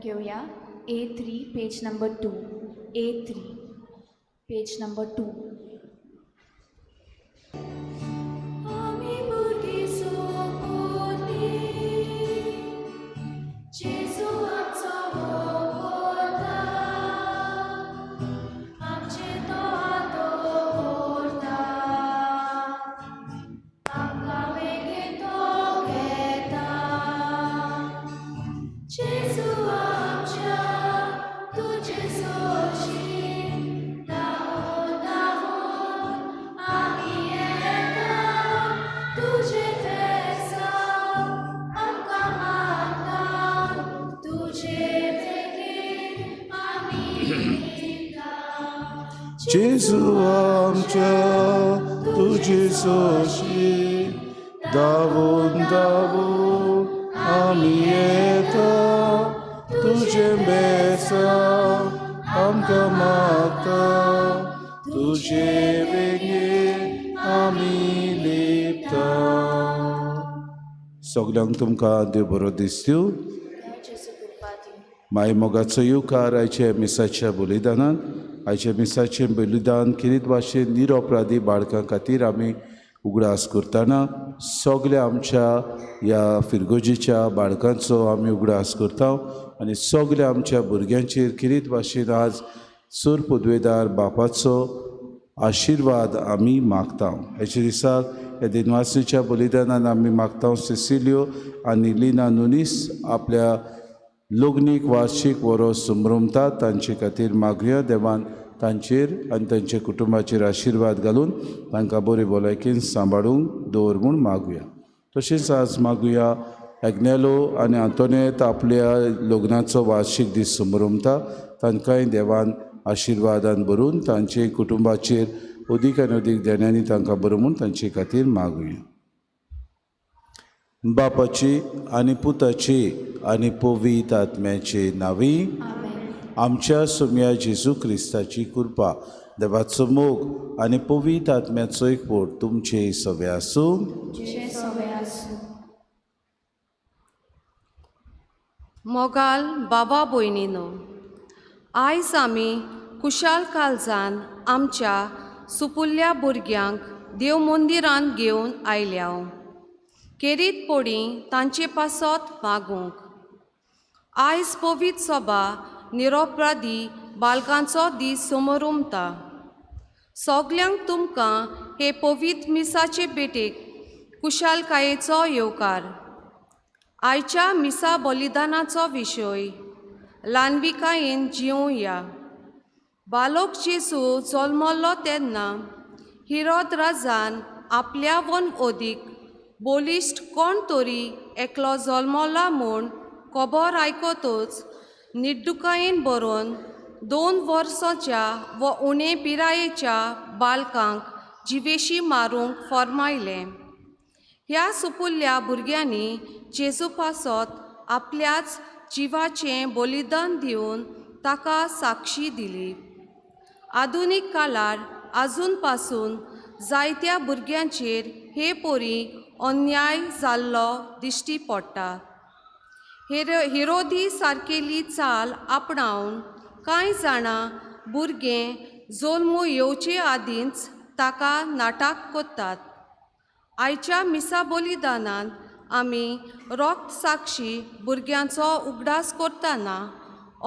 घेवया. A3 page number 2. A3 page number 2. आमी भुरगीं सोंपली, जेजू आमचो मोग, आमचे तो दवरता, आमकां वेंगेंत तो घेता. जेजू आमच्या तुजे सरशीं धांवून धांवून आमी येता, तुजें बेसांव आमकां मागता, तुजे वेंगेंत आमी न्हिदता. जेजू आमच्या तुजे सरशीं धांवून धांवून आमी येता, तुजें बेसांव आमकां मागता, तुजे वेंगेंत आमी लिपता. सगल्यांक तुमकां देव बरो दीस दिवं. जेजू कृपा दिवं. माय मोगाचो येवकार आयच्या मिसाच्या बलिदानान. आयच्या मिसाचें बलिदान खेरीत भाशेन निरपराधी बाळकां खातीर आमी उगडास करतना सगल्या आमच्या ह्या फिरगोजीच्या बाळकांचो आमी उगडास करता आनी सगल्या आमच्या भुरग्यांचेर खेरीत भाशेन आज सूर पदवेदार बापाचो आशिर्वाद आमी मागता. हाच्या दिसाक ह्या दिनवासीच्या बलिदानान आमी मागता सिसिलियो आनी लिना नुनीस आपल्या लग्नीक वार्षीक वरोस संभ्रमतात, तांचे खातीर मागया. देवान तांचेर आनी तांच्या कुटुंबाचेर आशिर्वाद घालून तांकां बरी भलायकेन सांबाळूंक दवर म्हूण मागुया. तशेंच आज मागुया एग्नेलो आनी आंतोनेत आपल्या लग्नाचो वार्षीक दीस संभ्रमता, तांकांय देवान आशिर्वादान भरून तांचे कुटुंबाचेर अदीक आनी अदीक देण्यांनी तांकां बरो म्हूण तांचे खातीर मागुया. बापाची आनी पुताची आनी पवित्र आत्म्याचे नांवी. आमच्या सोम्या जेजू क्रिस्ताची कृपा, देवाचो मोग आनी पवित्र आत्म्याचो एकवट तुमचे सवे आसूं. तुमचे सवे आसूं. मोगाल बाबा भयणीनो, आयज आमी कुशाल काळजान आमच्या सुपुल्ल्या भुरग्यांक देव मंदिरांत घेवन आयल्या केरीत पोडी तांचे पासत मागूंक. आयज पवित्र सभा निरोपराधी बालकांचो दीस समोर उमता. सगल्यांक तुमकां हे पवित्र मिसाचे भेटेक कुशालकायेचो येवकार. आयच्या मिसा बलिदानाचो विशय ल्हानविकायेन जिवया. बालोक जेजू जल्मल्लो तेन्ना हिरोद राजान आपल्या वन अदीक बलिश्ट कोण तरी एकलो जल्मला म्हूण खबर आयकतच निड्डुकायेन बरोवन 2 वर्सांच्या व उणे पिरायेच्या बालकांक जिवेशी मारूंक फर्मायलें. ह्या सुपुल्ल्या भुरग्यांनी जेजू पासत आपल्याच जिवाचें बलिदान दिवन ताका साक्षी दिली. आधुनीक काळार आजून पासून जायत्या भुरग्यांचेर हे परी अन्याय जाल्लो दिश्टी पडटा. हिरोदी सारकेली चाल आपणावन कांय जाणां भुरगें जल्मू येवचे आदींच ताका नाटक करतात. आयच्या मिसा बलिदानांत आमी रोक्त साक्षी भुरग्यांचो उगडास करतना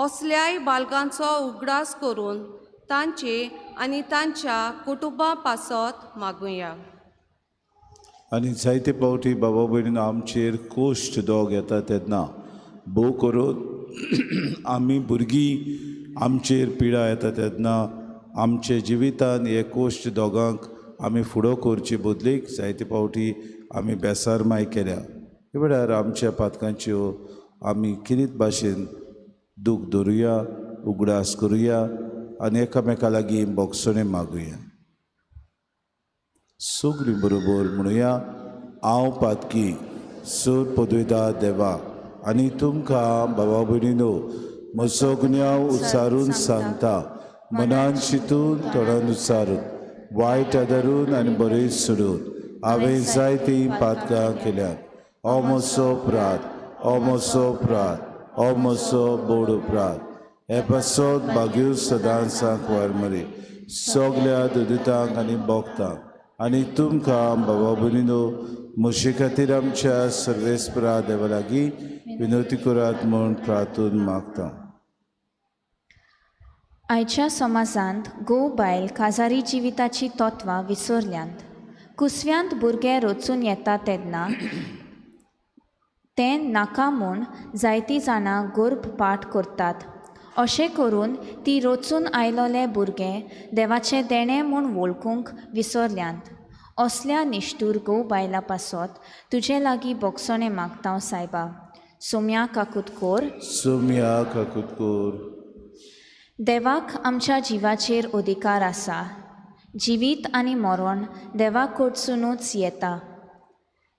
असल्याय बालकांचो उगडास करून तांचे आनी तांच्या कुटुंबा पासत मागुया. आनी जायते फावटी बाबा भयणीन आमचेर कोश्ट दोग येता तेन्ना भोव करून आमी भुरगीं आमचेर पिडा येता तेन्ना आमचे जिवितान हे कोश्ट दोगांक आमी फुडो करचे बदलेक जायते फावटी आमी बेसारमाय केल्या. हे वेळार आमच्या पातकांच्यो आमी किरीत भाशेन दूख धरुया, उगडास करुया आनी एकामेका लागीं भोगसणें मागुया. सगळीं बरोबर म्हणुया, हांव पातकी सर पदवेदार देवा आनी तुमकां बाबा भयणीनो म्हजो गुन्यांव उच्चारून सांगता, मनान चिंतून तोंडान उच्चारून वायट आदारून आनी बरें सोडून हांवें जायतीं पातकां केल्यात. हो म्हजो अपराध, हो म्हजो अपराध, हो म्हजो बोड उपरांत हे पासत बागीव सदांसांक वारमरी सगल्या दुदितांक आनी भोगतांक आनी तुमकां बाबा भयणीनो म्हजे खातीर आमच्या सर्वेस्परा देवा लागीं विनवती करात म्हूण प्रार्थून मागता. आयच्या समाजांत घोव बायल काजारी जिविताची तत्वां विसरल्यांत. कुसव्यांत भुरगें रचून येता तेन्ना तें नाका म्हूण जायतीं जाणां गर्भपाठ करतात. अशें करून ती रचून आयलोले भुरगें देवाचें देणें म्हूण वळखूंक विसरल्यांत. असल्या निश्ठूर घोव बायलां पासत तुजे लागीं भोगसणें मागता सायबा. सोम्या काकूत कोर. सोम्या काकूत कोर. देवाक आमच्या जिवाचेर अधिकार आसा. जिवीत आनी मरण देवा कडसुनूच येता.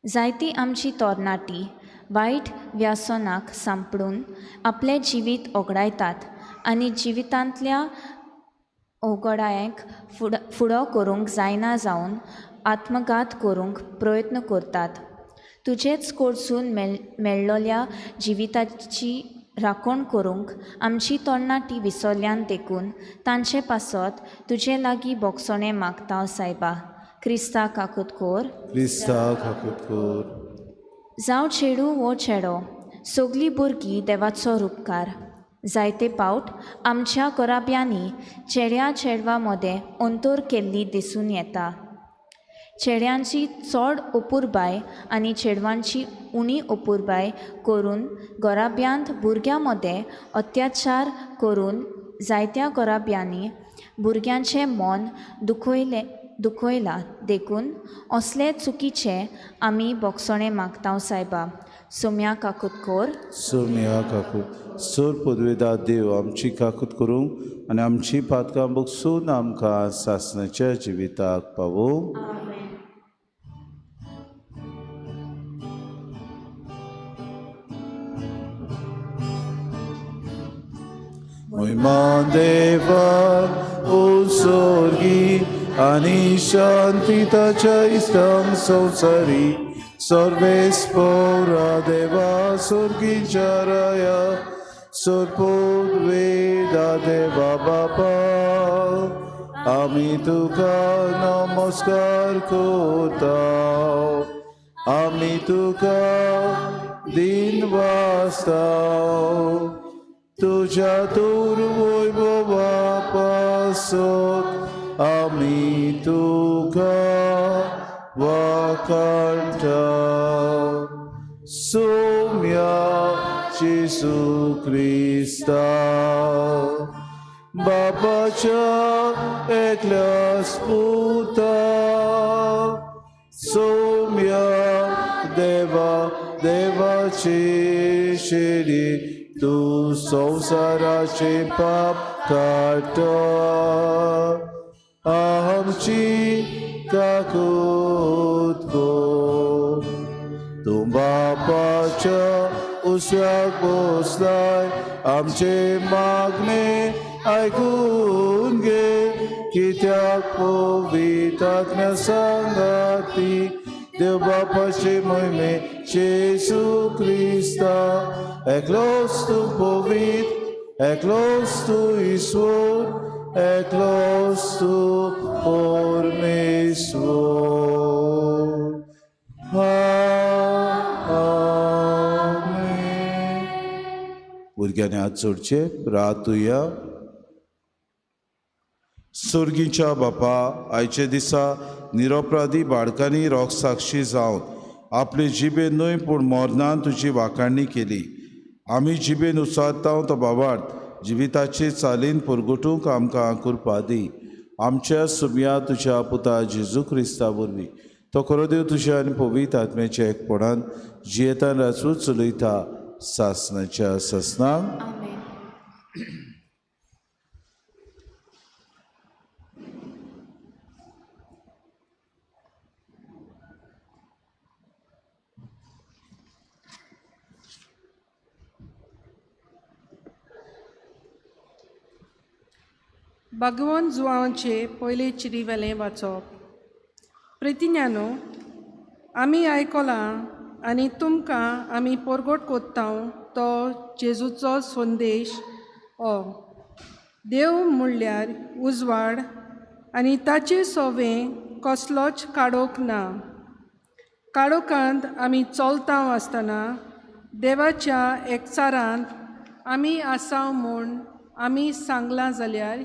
जायती आमची तरणाटी वायट व्यसनाक सांपडून आपलें जिवीत ओगडायतात आनी जिवितांतल्या ओगडायेक फुडो करूंक जायना जावन आत्मघात करूंक प्रयत्न करतात. तुजेच कडसून मेळ्ळोल्या जिविताची राखण करूंक आमची तरणाटी विसरल्यान देखून तांचे पासत तुजे लागीं भोगसणें मागता सायबा. क्रिस्ता काकूत कोर. क्रिस्ता काकूत कोर. जावं चेडूं वो चेडो सगलीं भुरगीं देवाचो रुपकार. जायते पावट आमच्या घराब्यांनी चेड्या चेडवां मदें अंतर केल्ली दिसून येता. चेड्यांची चड अपुरबाय आनी चेडवांची उणी अपुरबाय करून घराब्यांत भुरग्यां मदें अत्याचार करून जायत्या घराब्यांनी भुरग्यांचें मन दुखयलां देखून असले चुकीचे आमी भोगसणें मागता सायबा. सोम्या काकूत कोर. सोम्या काकूत. सोर पदवेदा देव आमची काकूत करूंक आनी आमची पातकां भोगसून आमकां सासणाच्या जिविताक पावोवंक. महिमा देवा उत्सर्गी आनी शांती ताच्या इश्टांक संवसारी सर्वेस्परा देवा स्वर्गीच्या राया सोरपोदवेदा देवा बापा आमी तुका नमस्कार करता. आमी तुका दिन वाचता. तुज्या दुर्वैभवा पासत आमी तुका वाखाणटा. सोम्या जेजू क्रिस्ता बापाच्या एकल्याच पुता सोम्या देवा देवाची शिरी तूं संवसाराचे पाप काडटा. आमची काकूत कर. तूं बापाच्या उस्याक बसलाय आमचे मागणे आयकून घे. कित्याक पवित्र आत्म्या सांगाती देव बापाचे मोहिमे जेजू क्रिस्ता एकलोच तूं पवित्र एकलोच तूं ईश्वर एकलोच तूं परमेश्वर. आमेन. भुरग्यांनी हात जोडचे रातुया. सुर्गीच्या बापा आयचे दिसा निरपराधी बाळकांनी रोगसाक्षी जावन आपले जिबेन न्हय पूण मरणान तुजी वाखाणणी केली. आमी जिबेन उचारता तो बाबार्थ जिविताचे चालीन परगटूंक आमकां कृपा दी. आमच्या सुम्या तुज्या पुता जेजू क्रिस्ता वरवीं तो खरो देव तुज्या आनी पवित्र आत्म्याच्या एकपणान जियेतान राजू चलयता सासणाच्या सासणाक. भगवान जुवांचे पयले चिरीवेलें वाचप. प्रितिन्यानो आमी आयकलां आनी तुमकां आमी परगट कोत्तांव तो जेजूचो संदेश हो। देव म्हणल्यार उजवाड आनी ताचे सोवें कसलोच काडोक ना। काळोखांत आमी चलता आसतना देवाच्या एकचारांत आमी आसाव म्हूण आमी सांगलां जाल्यार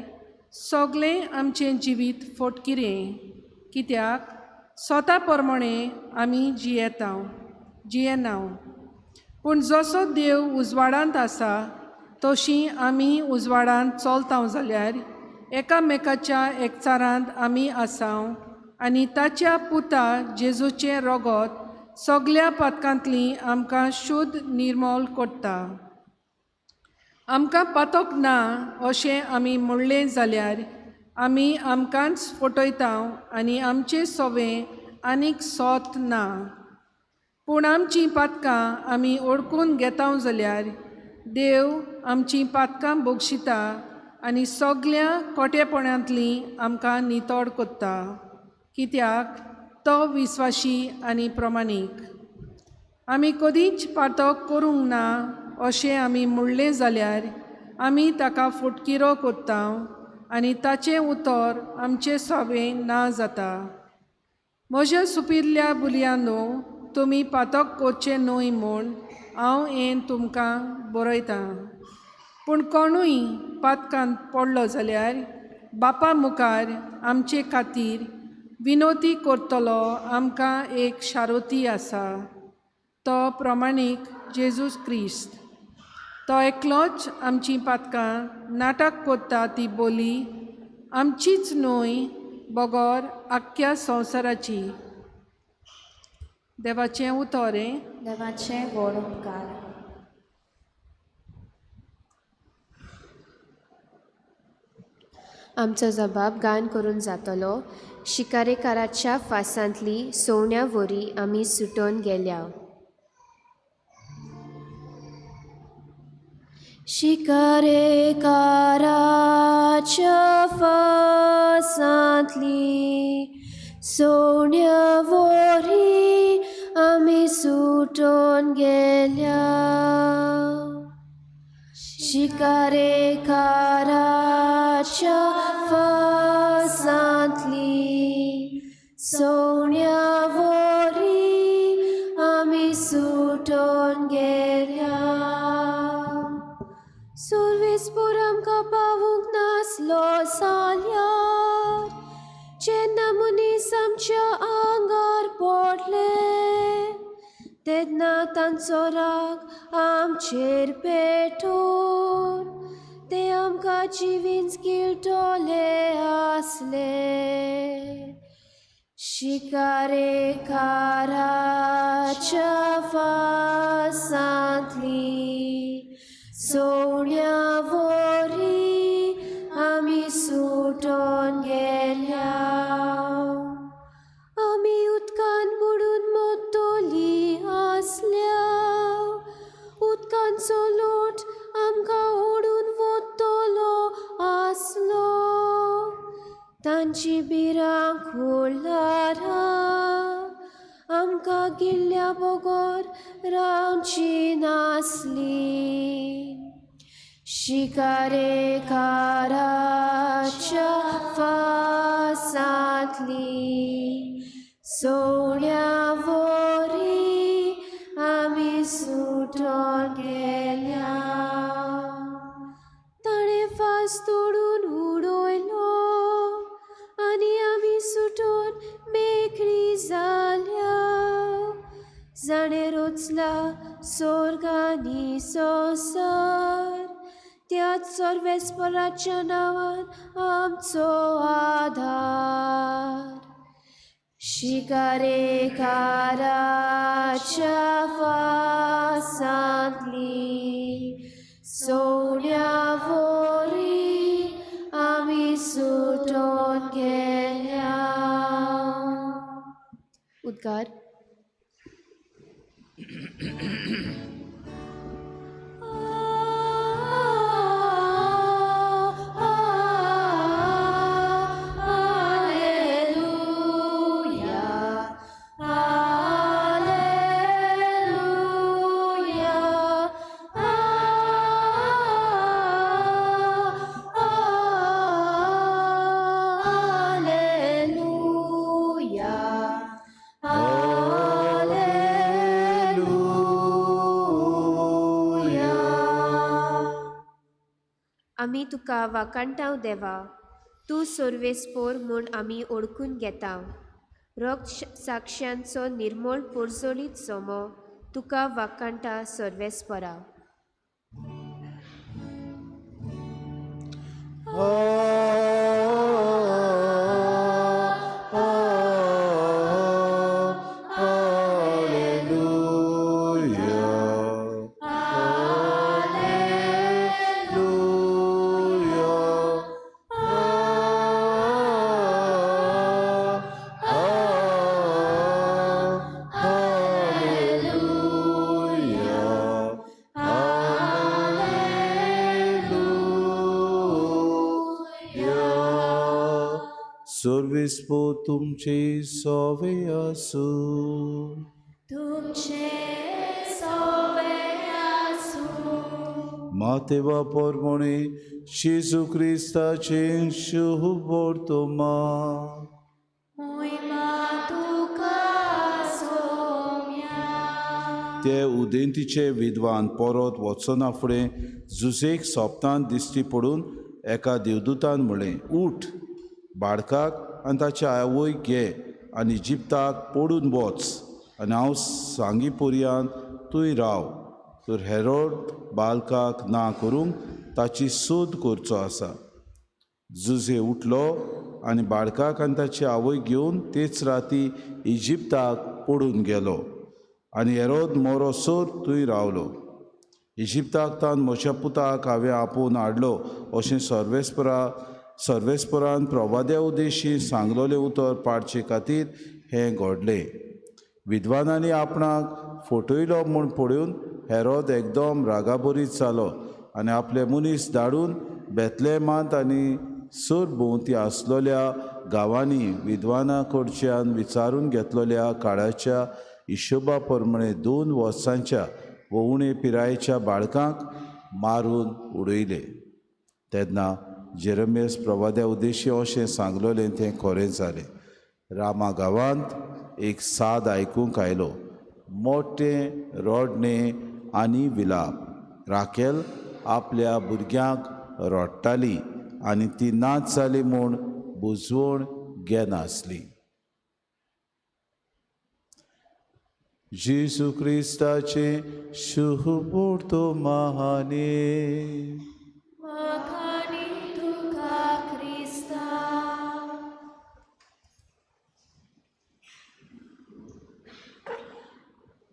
सगळें आमचें जिवीत फोटकिरें, कित्याक स्वता प्रमाणे आमी जियेता जियेना। पूण जसो देव उजवाडांत आसा तशी आमी उजवाडांत चलता जाल्यार एकामेकाच्या एकचारांत आमी आसाव आनी ताच्या पुता जेजूचें रगत सगल्या पातकांतली आमकां शुद्ध निर्मोल करता। आमकां पातक ना अशें आमी म्हणलें जाल्यार आमी आमकांच फटयता आनी आमचें सोवें आनीक सोत ना। पूण आमचीं पातकां आमी ओळखून घेता जाल्यार देव आमचीं पातकां बक्षिता आनी सगल्या खोटेपणांतली आमकां नितळ करता, कित्याक तो विस्वाशी आनी प्रमाणीक। आमी कदींच पातक करूंक ना अशें आमी म्हणलें जाल्यार आमी ताका फटकिरो करता आनी ताचें उतर आमचें सोवें ना जाता। म्हज्या सुपिल्ल्या भुरग्यांनो, तुमी पातक करचें न्हय म्हूण हांव हें तुमकां बरयतां। पूण कोणूय पातकांत पडलो जाल्यार बापा मुखार आमचे खातीर विनोती करतलो आमकां एक शारोती आसा, तो प्रमाणीक जेजूस क्रिस्त। तो एकलोच आमचीं पातकां नाटक करता ती बोली आमचीच न्हय बगर आख्ख्या संवसाराची। देवाचें उतर हें। देवाचें व्हड उपकार। आमचो जबाब गान करून जातलो। शिकारेकाराच्या फासांतली सोवण्या वरी आमी सुटोन गेल्या। शिकारेकाराच्या फासांतली सोवण्या वरी आमी सुटोन गेल्या। शिकारेकाराच्या फासांतली सोवण्या वरी आमी सुटोन गेल्या। सुर्वेसपूर आमकां पावूंक नासलो जाल्यार जेन्ना मनीस आमच्या आंगार पडले तेन्ना तांचो राग आमचेर पेटून ते आमकां जिवींच गिळटले आसले। शिकारेकाराच्या फासांतली सोवण्या वरी आमी सुटोन गेल्या। आमी उदकान बुडून मोत्तली आसल्या, उदकांचो लोट आमकां ओडून वतलो आसलो। तांची बिरां खुळारां आमकां गिळ्ळ्या बगर रावची नासली। शिकारेकाराच्या फासांतली सोवण्या वरी आमी सुटोन गेल्या। ताणें फास तोडून उडयलो आनी आमी सुटोन मेकळी जाल्या। जाणें रचला सोर्गांनी संवसार त्याच सर्वेस्पराच्या नांवान आमचो आधार। शिकारेकाराच्या फासांतली सोवण्या वरी आमी सुटोन गेल्या। उद्गार। Alleluia, Alleluia, आमी तुका वाखाणटाव देवा, तूं सर्वेस्पोर म्हूण आमी ओळखून घेता. रक्त साक्ष्यांचो निर्मळ पोरजोळीत सोमो तुका वाखाणटा सर्वेस्परा. सर्वेस्पो तुमचे सोवे आसूं. तुमचे सोवे आसूं. मातेवा पोरमोणे जेजू क्रिस्ताचें शुभ वर्तमान. मोहिमा तुका सोम्या. ते उदेंतीचे विद्वान परत वचना फुडें जुजेक सोपतान दिश्टी पडून एका देवदूतान म्हणलें, उठ, बाळकाक आनी ताच्या आवयक घे आनी इजिप्ताक पडून वच आनी हांव सांगी पर्यांत तूंय राव. तर हेरोड बालकाक ना करूंक ताची सोद करचो आसा. जुजे उठलो आनी बाळकाक आनी ताची आवयक घेवन तेच राती इजिप्ताक पडून गेलो आनी हेरोद मोरोसोर थंय रावलो. इजिप्ताक तान म्हज्या पुताक हांवें आपोवन हाडलो अशें सर्वेस्परान प्रवाद्या उदेशी सांगलोलें उतर पाडचे खातीर हें घडलें. विद्वानांनी आपणाक फटयलो म्हूण पळोवन हेरोद एकदम रागाबरीत जालो आनी आपले मनीस धाडून बेतलेमांत आनी सरभोंवती आसलोल्या गांवांनी विद्वाना कडच्यान विचारून घेतलोल्या काळाच्या हिशोबा प्रमाणे 2 वर्सांच्या वो उणे पिरायेच्या बाळकांक मारून उडयले. तेन्ना जेरमियस प्रवाद्या उद्देशी अशें सांगलोलें तें खरें जालें. रामा गांवांत एक साद आयकूंक आयलो, मोटें रडणें आनी विलाप. राकेल आपल्या भुरग्यांक रडटाली आनी ती नाच जाली म्हूण बुजवण घेनासली. जेजू क्रिस्ताचें शुभ वर्तमाने.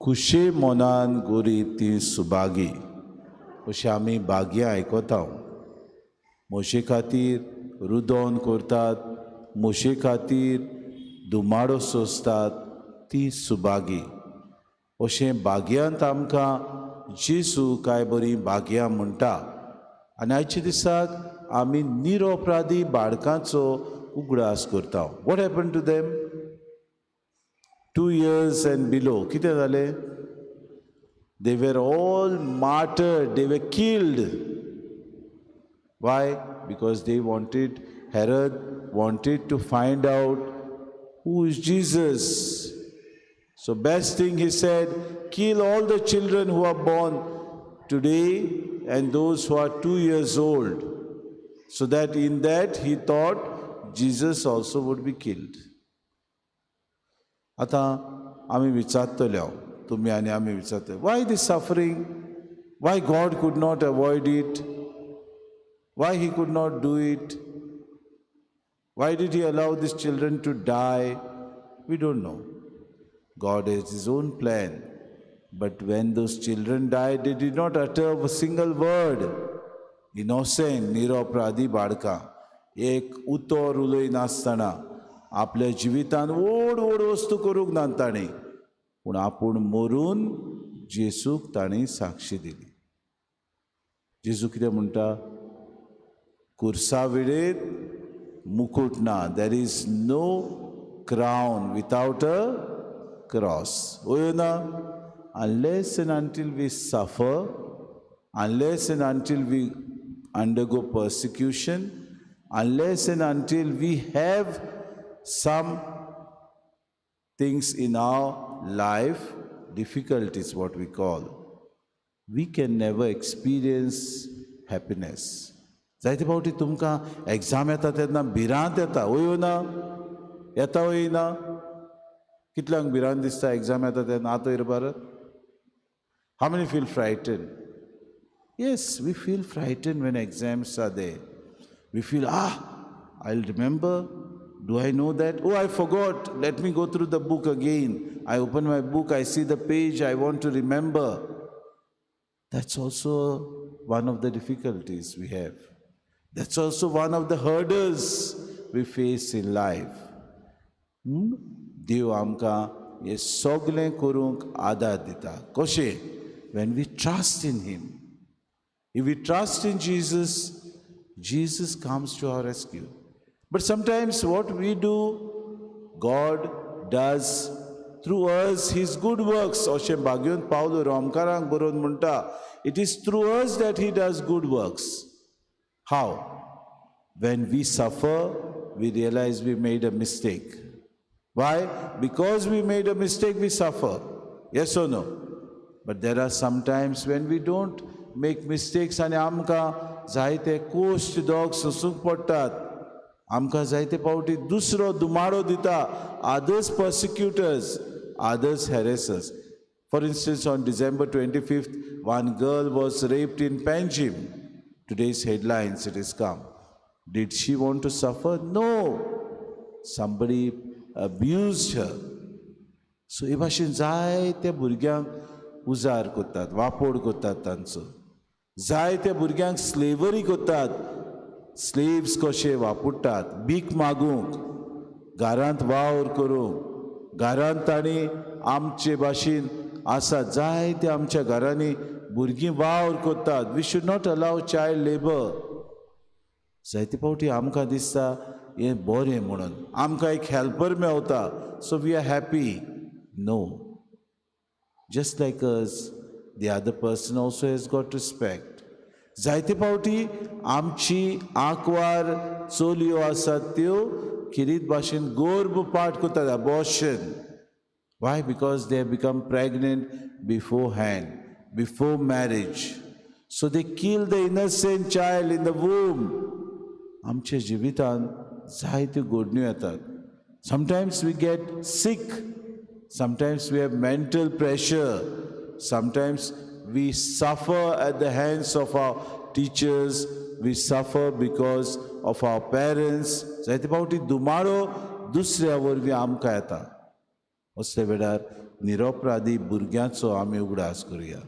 खुशे मनान गरीब ती सुभागी अशें आमी भाग्यां आयकता. म्हजे खातीर रुदोन करतात, म्हजे खातीर धुमाडो सोंसतात ती सुभागी अशें भाग्यांत आमकां जेजू कांय बरीं भाग्यां म्हणटा. आनी आयच्या दिसाक आमी निरपराधी बाळकांचो उगडास करता. What happen to them? 2 years and below कितें जालें? They were all martyred, they were killed. Why? Because they wanted, Herod wanted to find out who is Jesus. So best thing he said, kill all the children who are born today and those who are 2 years old. So that in that he thought Jesus also would be killed. आतां आमी विचारतले, तुमी आनी आमी विचारतले, why this suffering? Why God could not avoid it? Why he could not do it? Why did he allow these children to die? We don't know. God has his own plan. But when those children died, they did not utter a single word. Innocent, निरपराधी बाळकां एक उतर उलयनासतना आपल्या जिवितान व्हड व्हड वस्तू करूंक ना ताणें, पूण आपूण मरून जेजूक ताणें साक्षी दिली. जेजू कितें म्हणटा? कुर्सा विडेत मुकूट ना. There is no crown without a cross. वय ना? Unless and until we suffer, unless and until we undergo persecution, unless and until we have some things in our life, difficulties what we call, we can never experience happiness. जायते फावटी तुमकां exam येता तेन्ना भिरांत येता, वय ना? येता वय ना? कितल्यांक भिरांत दिसता एग्जाम येता तेन्ना? आतां वयर Bharat. How many feel frightened? Yes, we feel frightened when exams are there. We feel, ah, I'll remember. Do I know that? Oh, I forgot. Let me go through the book again. I open my book, I see the page, I want to remember. That's also one of the difficulties we have. That's also one of the hurdles we face in life. देव आमकां हें सगलें करूंक आदार दिता. कशें? When we trust in Him. If we trust in Jesus, Jesus comes to our rescue. But sometimes what we do, God does through us His good works. अशें भाग्यवंत पावलो रोमकारांक बरोवन म्हणटा, it is through us that He does good works. How? When we suffer, we realize we made a mistake. Why? Because we made a mistake, we suffer. Yes or no? But there are some times when we don't make mistakes आनी आमकां जायते cost दोग सोंसूंक पडटात. आमकां जायते फावटी दुसरो दुमाडो दिता. Others persecute us, others harass us. For instance, on December 25th, one girl was raped in Panjim. Today's headlines, it is come. Did she want to suffer? No. Somebody abused her. So हे भाशेन जायत्या भुरग्यांक उजार करतात, वापोड करतात तांचो. जायत्या भुरग्यांक स्लेवरी करतात, स्लेव्स कशे वापरतात भीक मागूंक, घरांत वावर करूंक. घरांत तांणी आमचे भाशेन आसा जायते आमच्या घरांनी भुरगीं वावर करतात. We should not allow child labour. जायते फावटी आमकां दिसता हें बरें म्हणून, आमकां एक हेल्पर मेवता, so we are happy. No, just like us, the other person also has got respect. जायते फावटी आमची आंकवार चलयो आसात त्यो खेरीत भाशेन गर्भपात करतात, abortion. Why? Because they become pregnant beforehand, before marriage. So they kill the innocent child in the womb. आमच्या जिवितांत जायत्यो घडण्यो येतात. Sometimes we get sick, sometimes we have mental pressure, sometimes we suffer at the hands of our teachers, we suffer because of our parents. जायते फावटी दुमाळो दुसऱ्या वरवीं आमकां येता. असल्या वेळार निरपराधी भुरग्यांचो आमी उगडास करुया,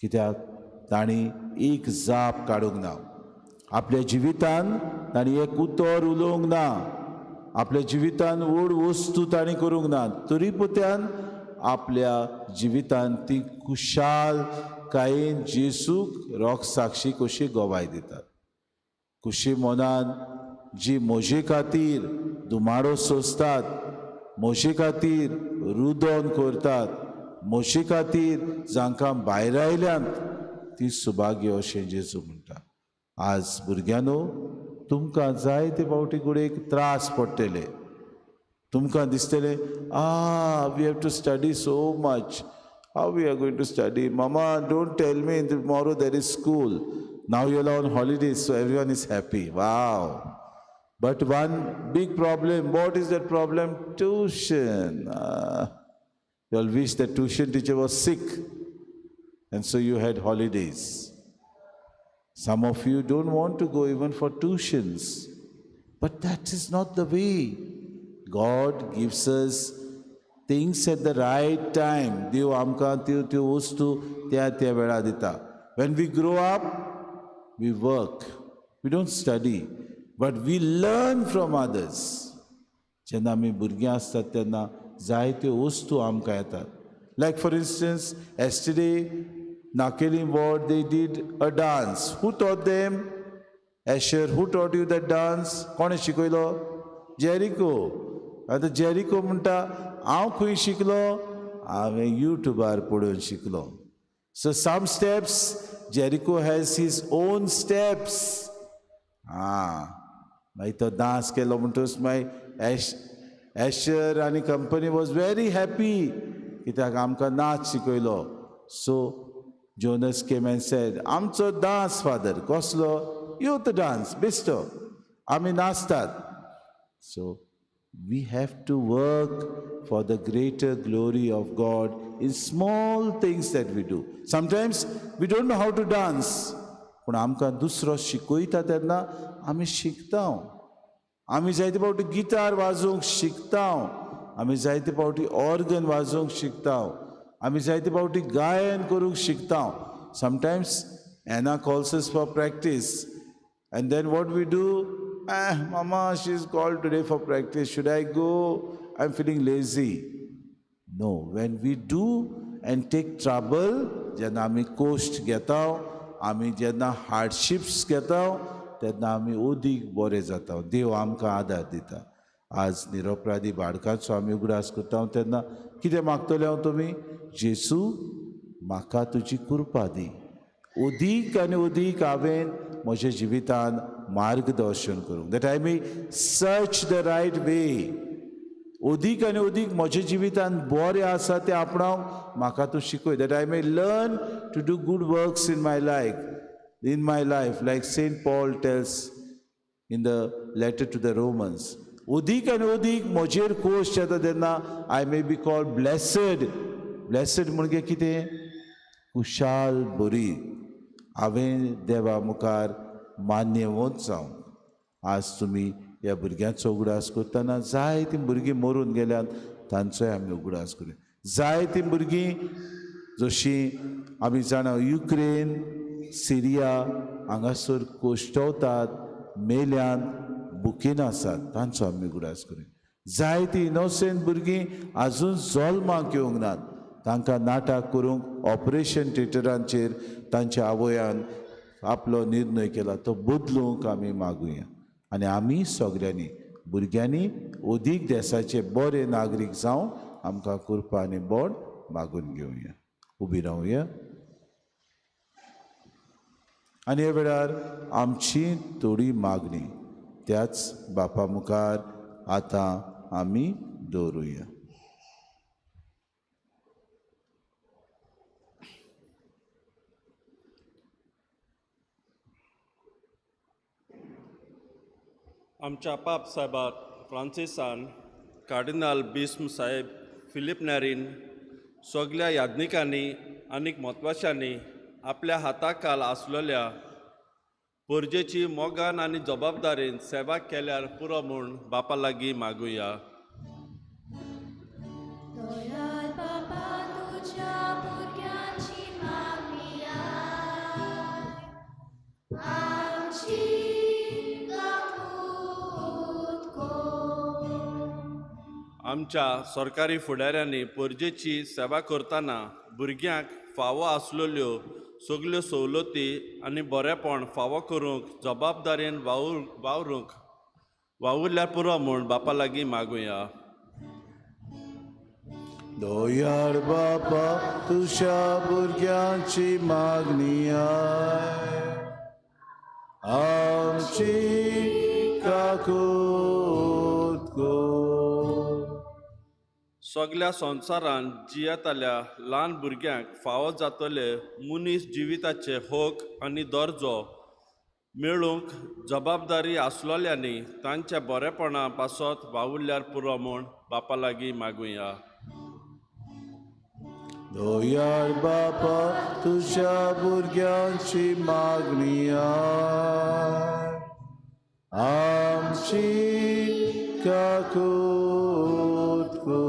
कित्याक तांणी एक जाप काडूंक ना. आपल्या जिवितान तांणी एक उतर उलोवंक ना, आपल्या जिवितान व्हड वस्तू तांणी करूंक ना, तरी पुत्यान आपल्या जिवितान ती खुशालकायेन जेसूक रोख साक्षी कशी गवाय दितात. खुशी मनान जी म्हजे खातीर दुमाडो सोंसतात, म्हजे खातीर रुदोन करतात, म्हजे खातीर जांकां भायर आयल्यांत ती सुभाग्य अशें जेजू म्हणटा. आज भुरग्यांनो, तुमकां जायते फावटी घडयेक त्रास पडटले. तुमकां दिसतलें, ah, we have to study so much. How we are going to study? Mama, don't tell me tomorrow there is school. Now you are on holidays, so everyone is happy. Wow. But one big problem. What is that problem? Tuition. You all wish the tuition teacher was sick, and so you had holidays. Some of you don't want to go even for tuitions, but that is not the way. God gives us things at the right time. देव आमकां त्यो त्यो वस्तू त्या त्या वेळार दिता. When we grow up, we work. We don't study, but we learn from others. जेन्ना आमी भुरगीं आसतात तेन्ना जायत्यो वस्तू आमकां येतात. Like, for instance, yesterday Nakelim ward, they did a dance. Who taught them? Asher, who taught you that dance? कोणें शिकयलो? जेरिको. आतां जेरिको म्हणटा, हांव खंय शिकलो? हांवें युट्यूबार पळोवन शिकलो. So some steps, Jericho has his own steps. आं, मागीर तो डांस केलो म्हणटकच मागीर एश एशर आनी company was very happy, कित्याक आमकां नाच शिकयलो. So Jonas came and said, आमचो डांस फादर कसलो? यूथ डांस बेश्टो आमी नाचतात. So we have to work for the greater glory of God in small things that we do. Sometimes we don't know how to dance, पूण आमकां दुसरो शिकयता तेन्ना आमी शिकता. आमी जायते फावटी गिटार वाजोवंक शिकता, आमी जायते फावटी ऑर्गन वाजोवंक शिकता, आमी जायते फावटी गायन करूंक शिकता. Sometimes Anna calls us for practice and then what we do, mama she is called today for practice, should I go, I am feeling lazy. No, when we do and take trouble, जेन्ना आमी cost घेता, आमी जेन्ना hardships घेता तेन्ना आमी अदीक बरें जाता. देव आमकां आदार दिता. आज निरपराधी बाळकांचो आमी उगडास करता तेन्ना कितें मागतले हांव तुमी, जेसू म्हाका तुजी कृपा दी, अदीक आनी अदीक हांवें म्हज्या जिवितान मार्गदर्शन करूंक, that I may search the right way. अदीक आनी अदीक म्हज्या जिवितान बरें आसा तें आपणावंक म्हाका तूं शिकय, that I may learn to do good works in my life, in my life, like Saint Paul tells in the letter to the Romans. अदीक आनी अदीक म्हजेर कोश येता तेन्ना I may be called blessed. Blessed म्हणजे कितें, खुशाल बरी. हांवें देवा मुखार मान्यवंत जावंक. आज तुमी ह्या भुरग्यांचो उगडास करतना जायतीं भुरगीं मरून गेल्यात तांचोय आमी उगडास करुया. जायतीं भुरगीं जशीं आमी जाणा युक्रेन, सिरिया हांगासर कोश्टवतात, मेल्यान बुकीन आसात, तांचो आमी उगडास करुया. जायतीं इनोसेंट भुरगीं आजून जल्माक येवंक नात, तांकां नाटक करूंक ऑपरेशन थिएटरांचेर तांच्या आवयान आपलो निर्णय केला, तो बदलूंक आमी मागुया. आनी आमी सगळ्यांनी भुरग्यांनी अदीक देसाचे बरे नागरीक जावन आमकां कृपा आनी बोड मागून घेवया. उबी रावया आनी ह्या वेळार आमची थोडी मागणी त्याच बापा मुखार आतां आमी दवरुया. आमच्या पाप साहेबाक फ्रांसिसान, कार्डिनाल बिस्म साहेब फिलीप नॅरीन, सगल्या याज्ञिकांनी आनीक म्हत्वाच्यांनी आपल्या हाताखाल आसलेल्या परजेची मोगान आनी जबाबदारीन सेवा केल्यार पुरो म्हूण बापा लागीं मागुया. आमच्या सरकारी फुडाऱ्यांनी परजेची सेवा करतना भुरग्यांक फावो आसलेल्यो सगल्यो सवलती आनी बरेपण फावो करूंक जबाबदारीन वावरूंक वावुरल्यार पुरो म्हूण बापा लागीं मागुया. दयाळ बापा तुज्या भुरग्यांची मागणी आमची काकूत कर. सगल्या संवसारान जियेतल्या ल्हान भुरग्यांक फावो जातले मनीस जिविताचे हक आनी दर्जो मेळूंक जबाबदारी आसलेल्यांनी तांच्या बरेपणा पासत वावुरल्यार पुरो म्हूण बापा लागीं मागुया. दयाळ बापा तुज्या भुरग्यांची मागणी आमची काकूत कर.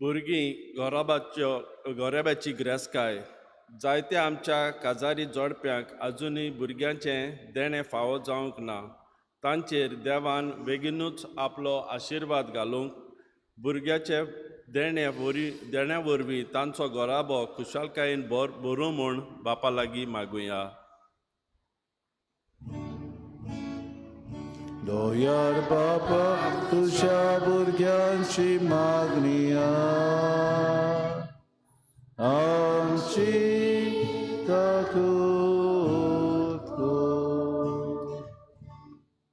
भुरगीं गोराब्याची गिरेस्तकाय. जायत्या आमच्या काजारी जोडप्यांक आजुनूय भुरग्यांचें देणें फावो जावंक ना. तांचेर देवान बेगीनूच आपलो आशिर्वाद घालूंक भुरग्याचे देण्या वरवीं तांचो गोराबो खुशालकायेन भरूं म्हूण बापा लागीं मागुया. दयाळ बापा तुज्या भुरग्यांची मागणी आमची काकूत कर.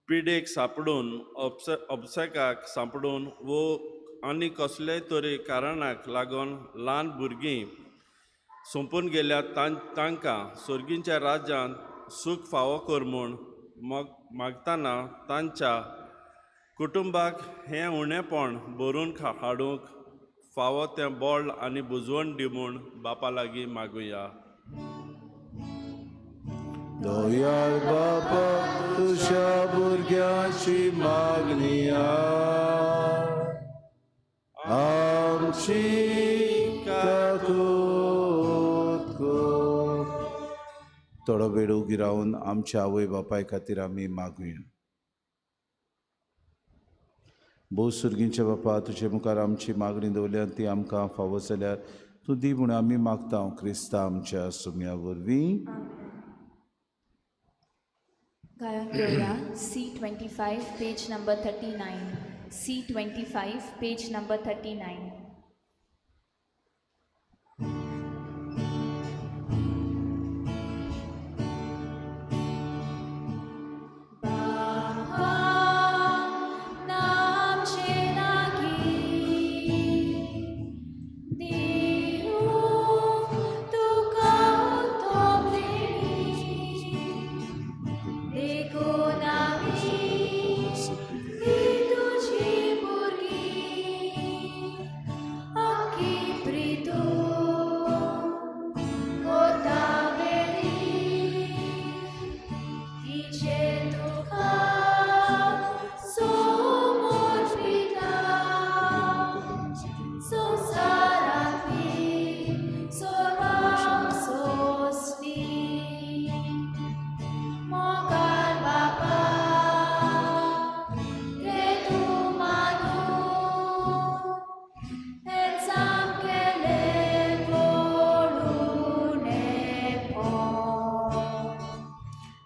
पिडेक सांपडून, ऑब्सेकाक सांपडून वो आनी कसलेय तरी कारणाक लागून ल्हान भुरगीं सोंपून गेल्या तांकां सोर्गींच्या राज्यांत सूख फावो कर म्हूण मागतना तांच्या कुटुंबाक हें उणेपण भरून हाडूंक फावो तें बळ आनी बुजवण दी म्हूण बापा लागीं मागुया. दयाळ बापा तुज्या भुरग्यांची मागणी आमची काकूत कर. थोडो वेळ उगी रावन आमच्या आवय बापाय खातीर आमी मागुया. भोव सुर्गींच्या बापा तुजे मुखार आमची मागणी दवरल्या ती आमकां फावो जाल्यार तूं दी म्हूण आमी मागता क्रिस्ता आमच्या सुम्या वरवीं. गायन घेवया C25 page number 39. C25 page number 39.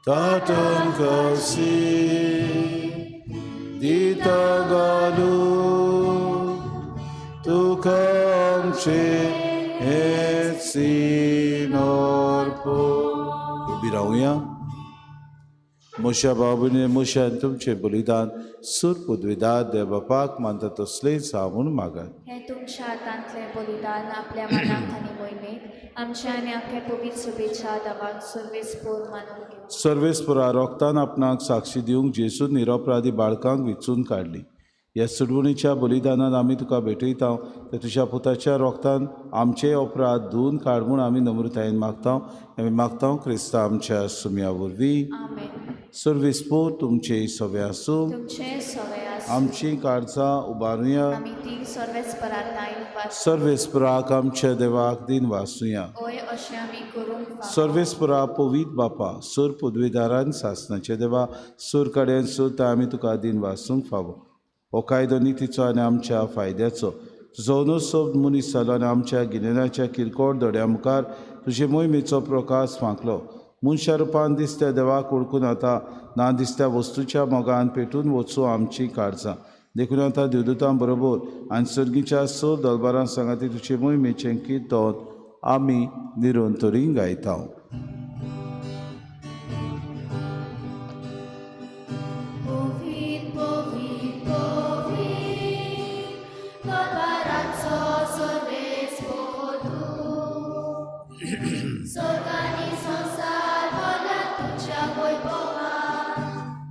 Tatum kasi ditagalu tukam che etsinorpo. उबी रावया. मोशा बाबूने मोशान तुमचे बलिदान सूर पदवीदार देव बापाक मानता तसलेच हांव म्हूण मागात. हें तुमच्या हातांतलें बलिदान आपल्या मनाक आनी मोहिमेक आमच्या आनी आख्या पवित्र शुभेच्छा देवाक सर्वेस्पोर मानून घेवं. सर्वेस्पोरा रोगतान आपणाक साक्षी दिवंक जेसून निरपराधी बाळकांक विचून काडली. ह्या सुडवणीच्या बलिदानान आमी तुका भेटयता ते तुज्या पुताच्या रोगतान आमचे अपराध धुवन काड म्हूण आमी नम्रतायेन मागता. आमी मागता क्रिस्ता आमच्या सुम्या वरवीं. सर्वेस्पोर तुमचे सवे आसूं. आमची काळजां उबारुया. सर्वेस्पराक आमच्या देवाक दिन वासुया. सर्वेस्परा पवीत बापा सूर पदवीदारान सासनाचे देवा सूर कडेन सुद्दां आमी तुका दिन वासूंक फावो. हो कायदो नितीचो आनी आमच्या फायद्याचो. तुजो अनुसब मनीस जालो आनी आमच्या गिन्यानाच्या किरकोळ दोड्या मुखार तुजे मोहिमेचो प्रकाश फांकलो. मनशा रुपान दिसत्या देवाक वळखून आतां ना दिसत्या वस्तूच्या मोगान पेटून वचूं आमची काळजां. देखून आतां देवदूतां बरोबर आनी सर्गीच्या स दलबारां सांगाती तुजे मोहिमेचें किर्तन आमी निरंतरी गायता.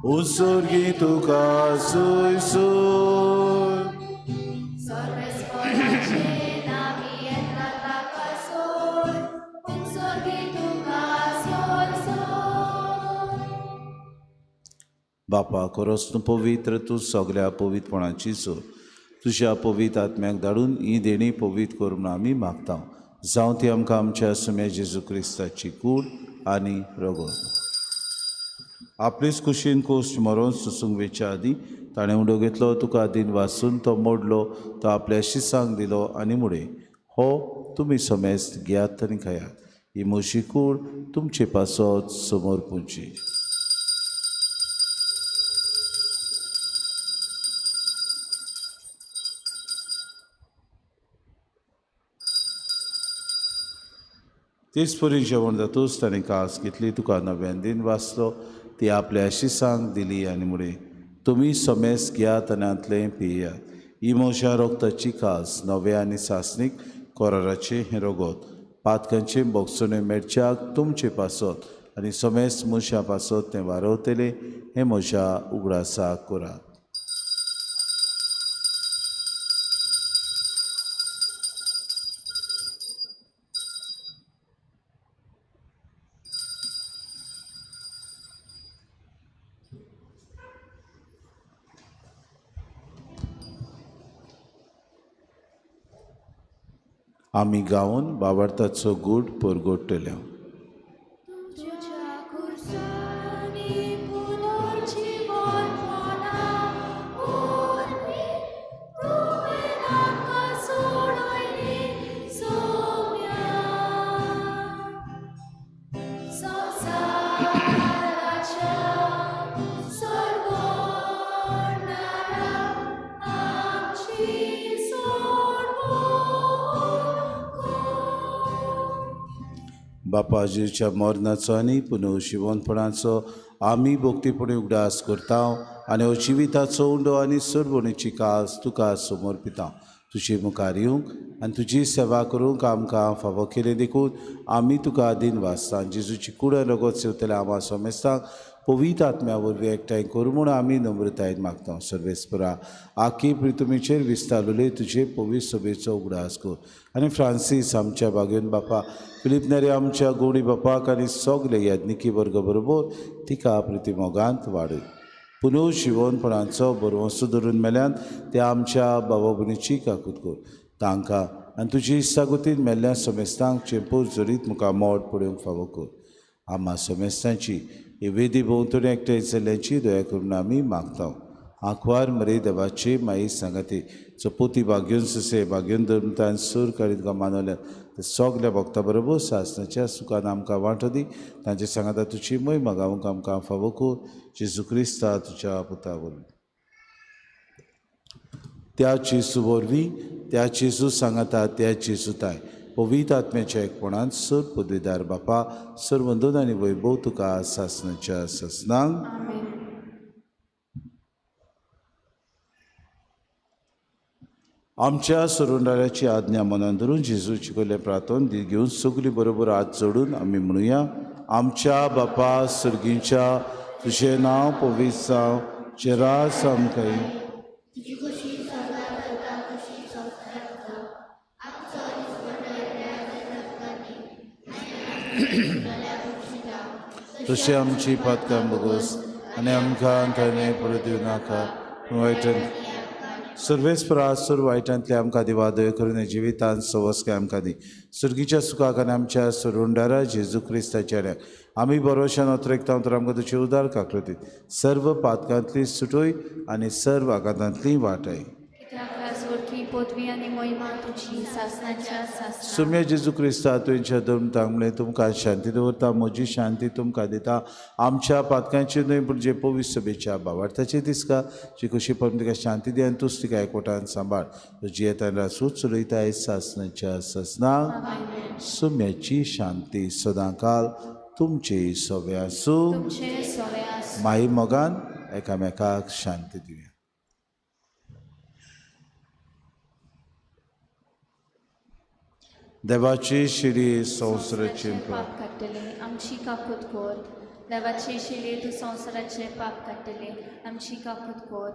उत्सर्गी तुका सुय सुय बापा खरोच तूं पवित्र, तूं सगळ्या पवित्रपणाची सोर. तुज्या पवित्र आत्म्याक धाडून ही देणी पवित्र कर म्हूण आमी मागता. जावं ती आमकां आमच्या सुम्या जेजू क्रिस्ताची कूड आनी रगत. आपलेच कुशीन कोश्ट मरोन सोसूंक वेच्या आदीं ताणें उडो घेतलो, तुका दिन वासून तो मोडलो, तो आपल्या शिसांक दिलो आनी मुडे हो तुमी समेस्त घेयात आनी खायात. ही म्हजी कूड तुमचे पासत समोर पुंची. तेच परी जेवण जातूच ताणें कास घेतली, तुका नव्यान दिन वाचलो, ती आपल्या शिसांक दिली आनी मुडे तुमी समेस्त घेयात आनी हांतलें पियात. ही म्हज्या रोगताची कास नव्या आनी सासणीक कोराराचें हें रगत. पातकांचे बोगसणे मेळच्याक तुमचे पासत आनी समेस्त मनशां पासत तें वारवतलें हें म्हज्या उगडासाक करात. आमी गावन बाबार्थाचो गूट परगोडटले. बापा जेजूच्या मरणाचो आनी पुनर्जिवनपणाचो आमी भक्तीपणी उगडास करता आनी हो जिविताचो उंडो आनी सरवणीची कास तुका समर्पिता. तुजे मुखार येवंक आनी तुजी सेवा करूंक आमकां फावो केली देखून आमी तुका आदीन वाचता. जेजूची कूड रगत सेवतल्या आमा समेस्तांक पवित्र आत्म्या वरवीं एकठांय करूं म्हूण आमी नम्रतायेन मागता. सर्वेस्परा आखी प्रितुमीचेर विस्तारलेले तुजे पवित्र सभेचो उगडास कर आनी फ्रांसीस आमच्या बागेवन बापा, फिलीप नेरी आमच्या गोडी बापाक आनी सगले याज्ञिकी वर्ग बरोबर तिका प्रितिमोगांत वाडय. पुनर्जिवनपणाचो बरवंसो धरून मेल्यान त्या आमच्या बाबा भयणीची काकूत कर. तांकां आनी तुजी इत्सागतीन मेल्ल्या समेस्तांक चेंपूर जरीत मुखार मोड पळोवंक फावो कर. आमा समेस्तांची ही वेदी भोंवतणी एकठांय जाल्ल्यांची दया करून आमी मागता. आंकवार मरे देवाची माई सांगाती चपोती बागेवन ससे बागेवन धर्मतान सूर काडीत तुका मानवल्यात ते सगल्या भक्ता बरोबर सासणाच्या सुखान आमकां वांटो दी. तांचे सांगाता तुजी मोहिमा गावंक आमकां फावो कर. जेजू क्रिस्ता तुज्या पुता वरवीं. त्या जेजू वरवीं, त्या जेजू सांगाता, त्या जेजू ताय पवित्र आत्म्याच्या एकपणान सर पदवीदार बापा सर वंदन आनी वैभव तुका सासणाच्या सासणांक. आमच्या सरुंडाऱ्याची आज्ञा मनान धरून जेजूची केल्लें प्रार्थन घेवन सगळीं बरोबर हात जोडून आमी म्हणुया. आमच्या बापा सर्गीच्या, तुजें नांव पवित्र जावं, तुजें राज आमकां येवं. तशी आमची पातकां बगोस आनी आमकां थंय परत दिवं नाका पूण वायटान सर्वेस्परा सर्व वायटांतले आमकां देवा दया करून जिवितांत सवस्काय आमकां दी. सर्गीच्या सुखाक आनी आमच्या सरुंडारा जेजू क्रिस्ताच्या आमी बरोशान अतरेकता तर आमकां तुजे उदार काकलतीत सर्व पातकांतली सुटोय आनी सर्व आघातांतली वाटाय. सुम्या जेजू क्रिस्ता तुमच्या धर्मतांक म्हणलें तुमकां शांती दवरता, म्हजी शांती तुमकां दिता. आमच्या पातकांची न्हय पूण जे पवित्र सभेच्या भावार्थाचे दिसका जी कशी परम तिका शांती दी आनी तूच तिका एकवटान सांबाळ. जियेतान रासूच चलयताय सासणाच्या सासणाक. सुम्याची शांती सदांकाल तुमचे सवे आसूं. माई मोगान एकामेकाक शांती दिवया. देवाची शिरी संवसाराचे पाप काडटले आमची काकूत कर. देवाची शिरी तूं संवसाराचे पाप काडटले आमची काकूत कर.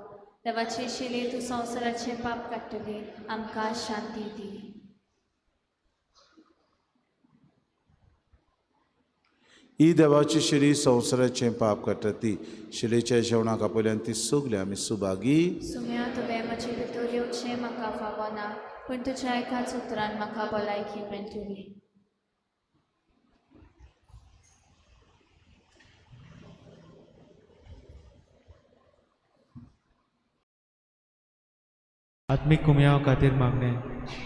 देवाची शिरी तूं संवसाराचे पाप काडटले आमकां शांती दी. ही देवाची शिरी संवसाराचें पाप काडटा ती शिरेच्या जेवणाक आपयल्यान ती सगळी आमी सुभागी. सुम्या तुवें म्हजे भितर येवचें म्हाका फावना पूण तुज्या एकाच उतरान म्हाका भलायकी मेळटली. आत्मीक कुमयाव खातीर मागणें.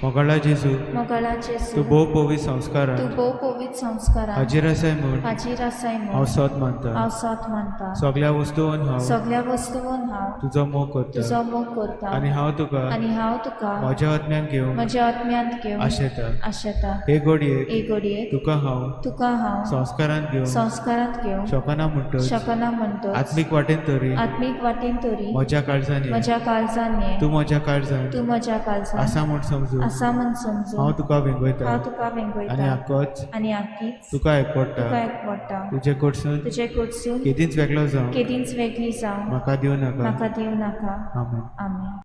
मोगाळा जेजू, मोगाळा जेजू, तूं भोव पवित्र संस्कारान, तूं भोव पवित्र संस्कारान हाजीर आसाय म्हूण, हाजीर आसाय म्हूण हांव सत मानता, हांव सत मानता. सगळ्या वस्तून हांव, सगळ्या वस्तून हांव तुजो मोग करता, तुजो मोग करता आनी हांव तुका, आनी हांव तुका म्हज्या आत्म्यान घेवन, म्हज्या आत्म्यांत घेवन आशेता, आशेता. हे घडयेक, हे घडयेक तुका हांव, तुका हांव संस्कारांत घेवन, संस्कारांत घेवन शकना म्हणटच, शकना म्हणटच आत्मीक वाटेन तरी, आत्मीक वाटेन तरी म्हज्या काळजान, म्हज्या काळजान तूं म्हज्या काळजान, तूं म्हज्या काळजान आसा म्हूण समजून समजून आसा म्हूण समजून हांव तुका वेंगयता हांव तुका वेंगयता आनी आकच आनी आकीच तुका एकवडटा तुका एकवडटा. तुजे कडसून तुजे कडसून केदींच वेगळो जावं केदींच वेगळी जावं म्हाका दिवं नाका. म्हाका दिवं नाका. आमेन. आमेन.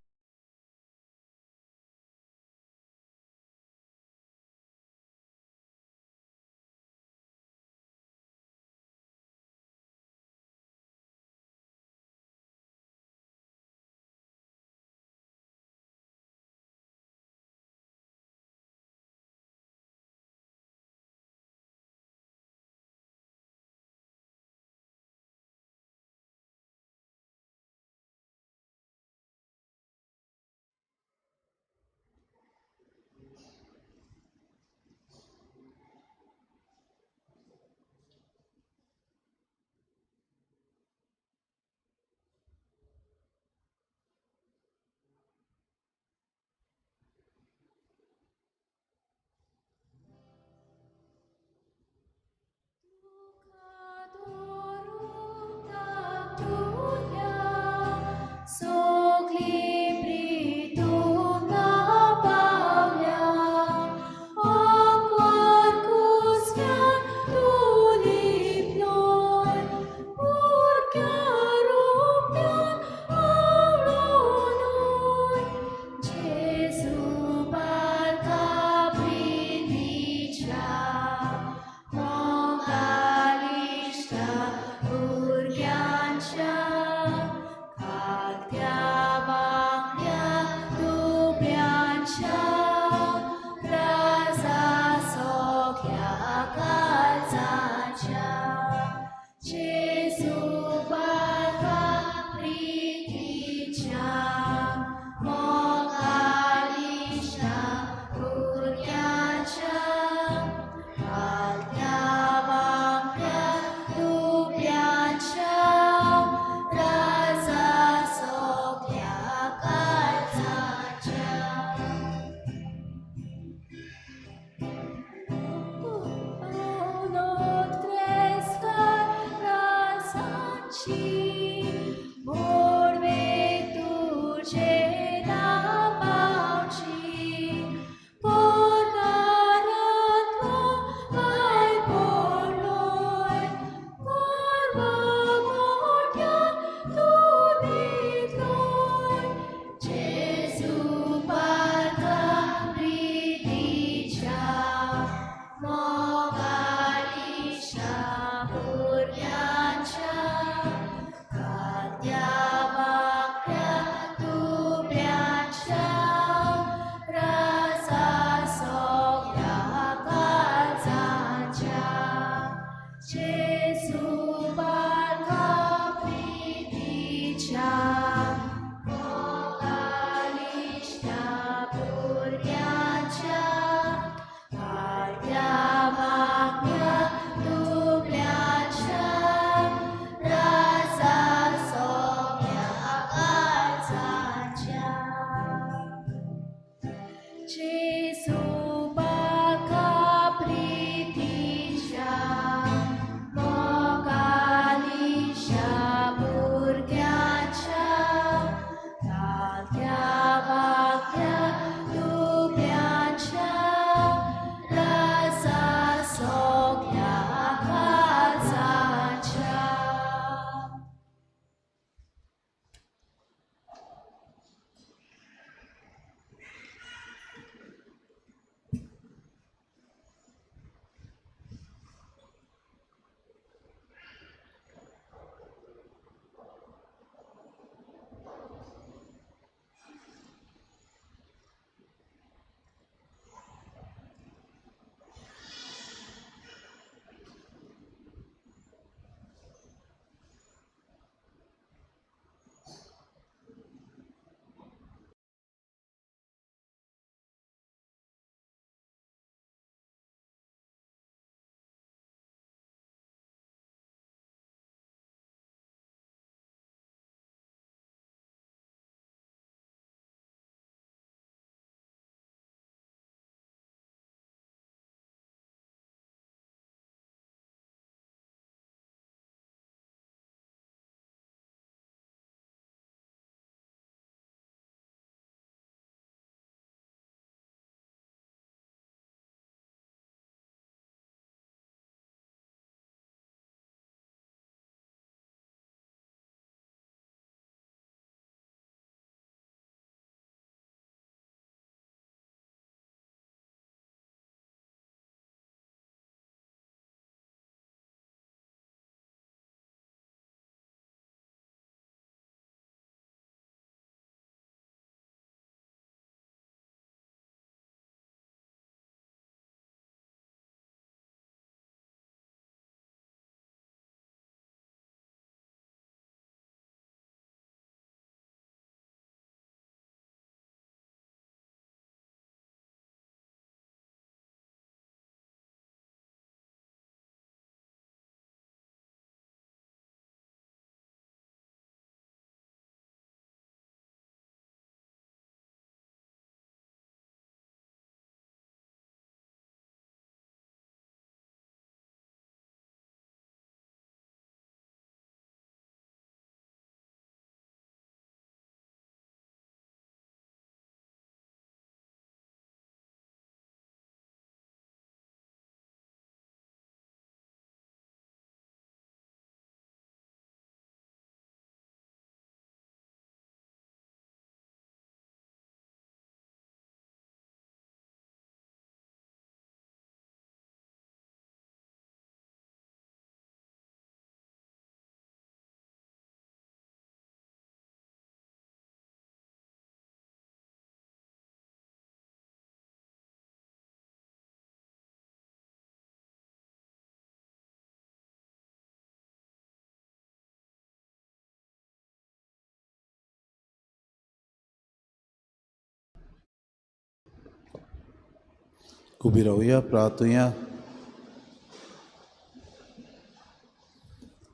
उबी रावया, प्रार्थुया.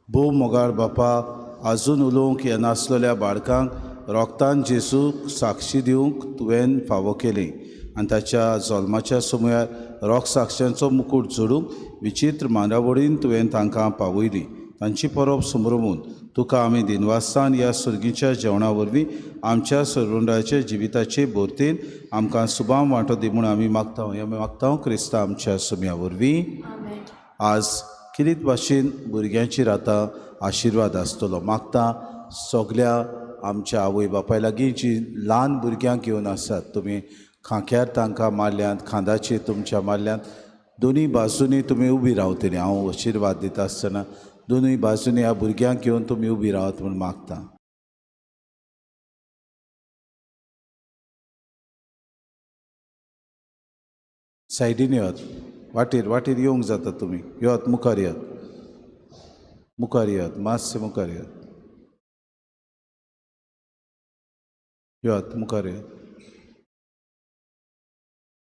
भोव मोगाळ बापा, आजून उलोवंक येनासलेल्या बाळकांक रोगतान जेजूक साक्षी दिवंक तुवें फावो केली आनी ताच्या जल्माच्या समयार रोग साक्षांचो मुकूट जोडूंक विचित्र मांडावळीन तुवें तांकां पावयली. तांची परब समरमून तुका आमी दिनवासान ह्या सुर्गीच्या जेवणा वरवीं आमच्या सरवंडाच्या जिविताचे भरतेन आमकां सुबाम वांटो दी म्हूण आमी मागता. आमी मागता क्रिस्ता आमच्या सुम्या वरवीं. आज किरीत भाशेन भुरग्यांचेर आतां आशिर्वाद आसतलो. मागता सगल्या आमच्या आवय बापाय लागीं जी ल्हान भुरग्यांक घेवन आसात, तुमी खांक्यार तांकां मारल्यांत, खांदाचेर तुमच्या मारल्यांत, दोनूय बाजूनी तुमी उबी रावतली. हांव आशिर्वाद दिता आसतना दोनूय बाजूनी ह्या भुरग्यांक घेवन तुमी उबी रावत म्हूण मागता. सायडीन येयात, वाटेर वाटेर येवंक जाता तुमी, येयात मुखार, येयात मुखार, येयात मातशें मुखार, येयात, येयात मुखार, येयात.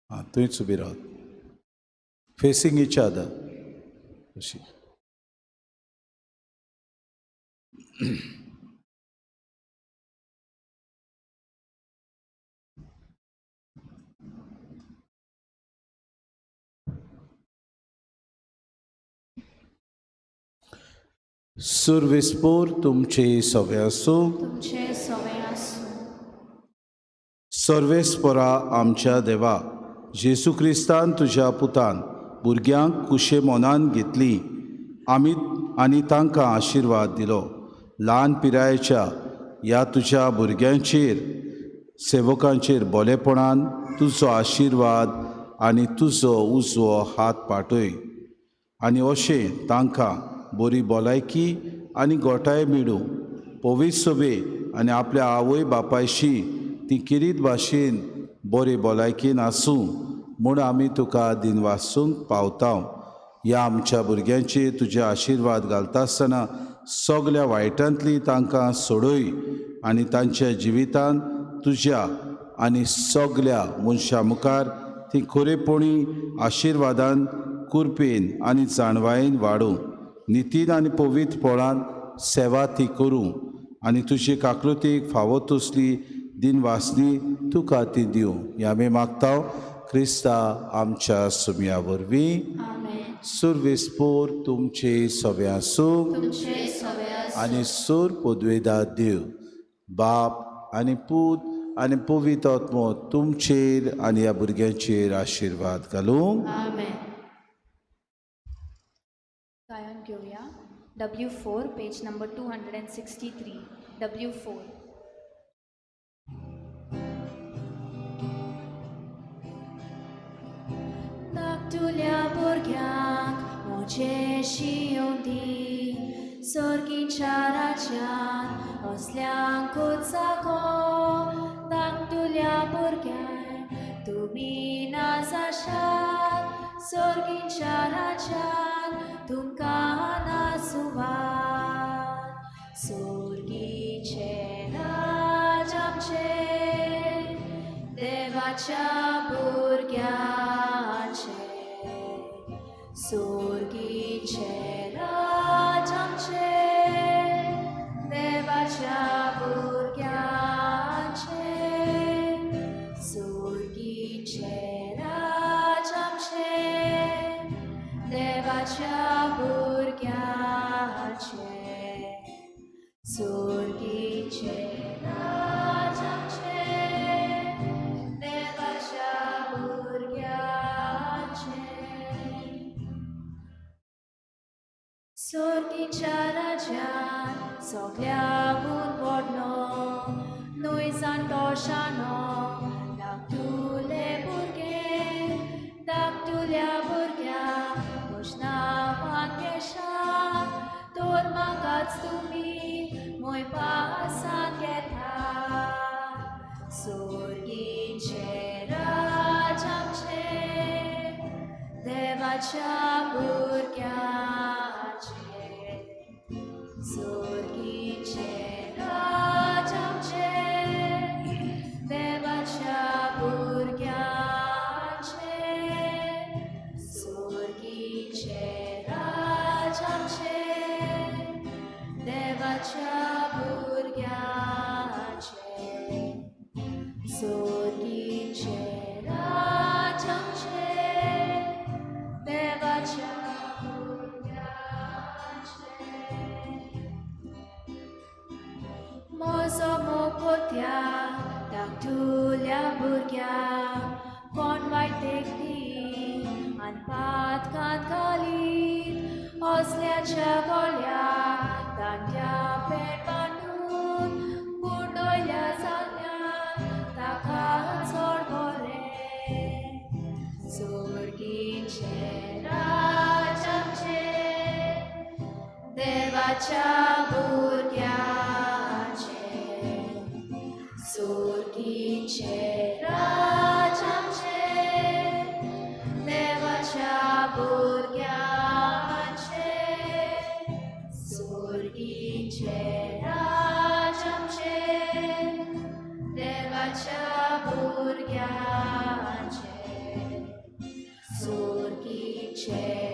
आं, थंयच उबी रावत, फेसींग इच अदर अशी. सुर्विस्पोर तुमचे सवे आसूं, तुमचे सवे आसूं. सर्वेस्परा आमच्या देवा, जेजू क्रिस्तान तुज्या पुतान भुरग्यांक कुशे मनान घेतली आमी आनी तांकां आशिर्वाद दिलो. ल्हान पिरायेच्या ह्या तुज्या भुरग्यांचेर, सेवकांचेर बोलेपणान तुजो आशिर्वाद आनी तुजो उजवो हात पाटय आनी अशें तांकां बरी भलायकी आनी गोठाय मेळूं. पवित्र सोबे आनी आपल्या आवय बापायशी ती किरीत भाशेन बरे भलायकेन आसूं म्हूण आमी तुका दिनवासूंक पावता. ह्या आमच्या भुरग्यांचेर तुजे आशिर्वाद घालता आसतना सगल्या वायटांतली तांकां सोडय आनी तांच्या जिवितान तुज्या आनी सगल्या मनशां मुखार ती खरेपणी आशिर्वादान, कुरपेन आनी जाणवायेन वाडूं. नितीन आनी पवित्रपणान सेवा ती करूं आनी तुजे काकलुतीक फावो तसली दिनवासनी तुका ती दिवं. हें आमी मागता क्रिस्ता आमच्या सुम्या वरवीं. सुर्विस्पोर तुमचे सवे आसूं आनी सूर पदवेदा देव बाप आनी पूत आनी पवित्र आत्मो तुमचेर आनी ह्या भुरग्यांचेर आशिर्वाद घालूं. गायन घेवया. W4 page number 263. W4. धाकटुल्या भुरग्यांक म्हजें शिंव दी, सर्गीच्या राज्यांत असल्यांकूच जागो. धाकटुल्या भुरग्यांक तुमी ना जाशात, सर्गीच्या राज्यांत तुमकां ना सुवात. सर्गीचें राज आमचें, देवाच्या भुरग्यांचें. सर्गीचें राज आमचें, देवाच्या भुरग्यांचें. सर्गीचें राज आमचें, देवाच्या भुरग्यांचें. सर्गीचें राज आमचें, देवाच्या भुरग्यांचें. सर्गीच्या राज्यांत सगल्याकून व्हडलो न्हय जाणटो शाणो, धाकटुले भुरगे, धाकटुल्या भुरग्यांक म्हज्या नांवान घेशात, तर म्हाकाच तुमी म्हय पासान घेतात. सर्गीचें राज आमचें, देवाच्या भुरग्यांचें. सर्गीचें राज आमचें, देवाच्या भुरग्यांचें. त्या धाकटुल्या भुरग्याक कोण वायट देखती आनी पातकांत घालीत असल्याच्या गळ्याक दांड्या पेट बांदून गुंडयल्या जाल्यार ताका चड बरें. सोर्गीचें राज आमचें देवाच्या भुरग्यांचें, सोर्गीचें राज आमचें देवाच्या भुरग्यांचें, सोर्गीचें राज आमचें देवाच्या भुरग्यांचें, सोर्गीचें.